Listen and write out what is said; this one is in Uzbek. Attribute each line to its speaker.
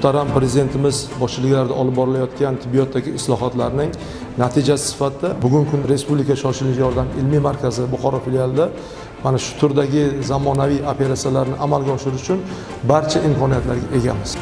Speaker 1: Muhtaram Prezidentimiz boshchiligida olib borilayotgan tibbiyotdagi islohotlarning natijasi sifatida bugungi kun Respublika shoshilinch yordam ilmiy markazi Buxoro filialida mana shu turdagi zamonaviy operatsiyalarni amalga oshirish uchun barcha imkoniyatlarga egamiz.